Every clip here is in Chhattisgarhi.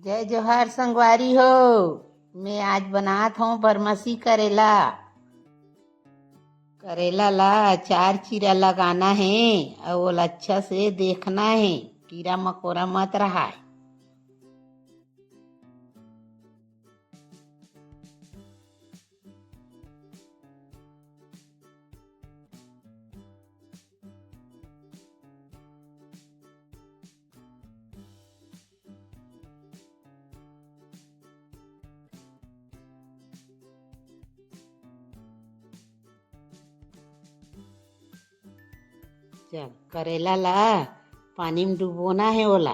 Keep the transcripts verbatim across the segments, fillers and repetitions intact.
जय जोहार संगवारी हो, मैं आज बनात हूँ बरमसी करेला। करेला ला चार चीरा लगाना है और ओला अच्छा से देखना है, कीरा मकोरा मत रहाय। चल, करेला ला पानी में डुबोना है ओला।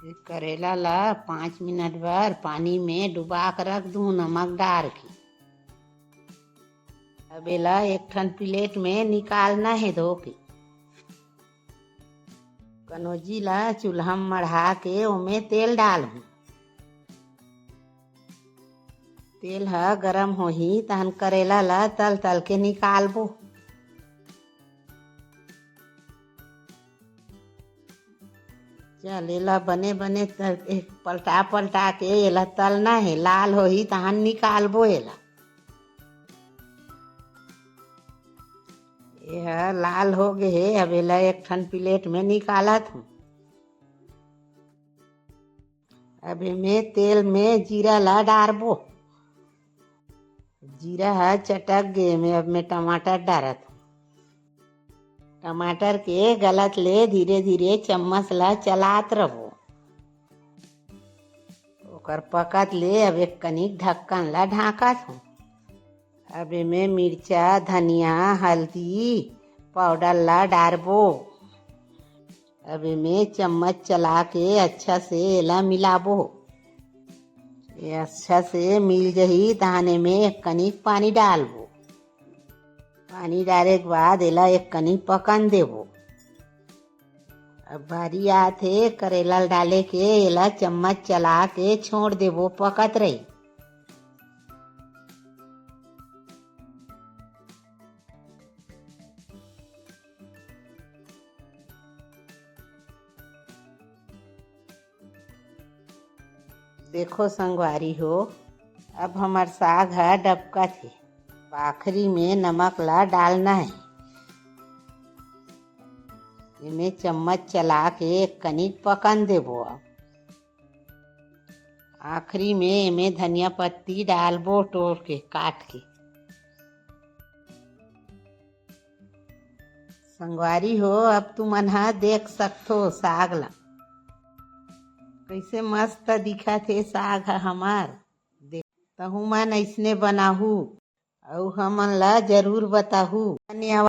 ये करेला ला पाँच मिनट बर पानी में डुबा के रख दूँ, नमक डार के। अब एला एक ठन प्लेट में निकालना है धो के। कनोजी ला चूल्हा में मढ़ा के ओमे तेल डालहूँ। तेल ह गरम होही, तहन करेला ला तल तल के निकालबो। चल, एला बने बने त-, एक पलटा पलटा के एला तलना हे, लाल होही, तहन निकालबो एला। ये ह लाल हो गे हे, अब एला एक ठन प्लेट में निकालत हूँ। अब एमे तेल में जीरा ला डारबो। जीरा ह चटक गे, एमे अब मैं टमाटर डारत हूँ। टमाटर के गलत ले धीरे धीरे चम्मच ला चलात रहो। ओकर पकत ले अब एक कनिक ढक्कन ला ढांकत हूँ। अब एमे मिर्चा, धनिया, हल्दी पाउडर ला डारबो। अब एमे चम्मच चला के अच्छा से एला मिलाबो। ये अच्छा से मिल जही, तहन एमे एक कनिक पानी डालबो। पानी डारे के बाद एला एक कनिक पकन देबो। अब बारी आत हे करेला ल डाले के, एला चम्मच चला के छोड़ देबो, पकत रही। देखो संगवारी हो, अब हमर साग ह डबकत हे। आखिरी में नमक ला डालना हे। एमे चम्मच चला के एक कनिक पकन देबो। अब आखिरी में एमे धनिया पत्ती डालबो, टोर के, काट के। संगवारी हो, अब तुमन ह देख सकथो साग ला, कइसे मस्त दिखत हे साग ह हमर। देख, तहू मन अइसने बनाहू, अउ हमन ला जरूर बताहू। धन्यवाद।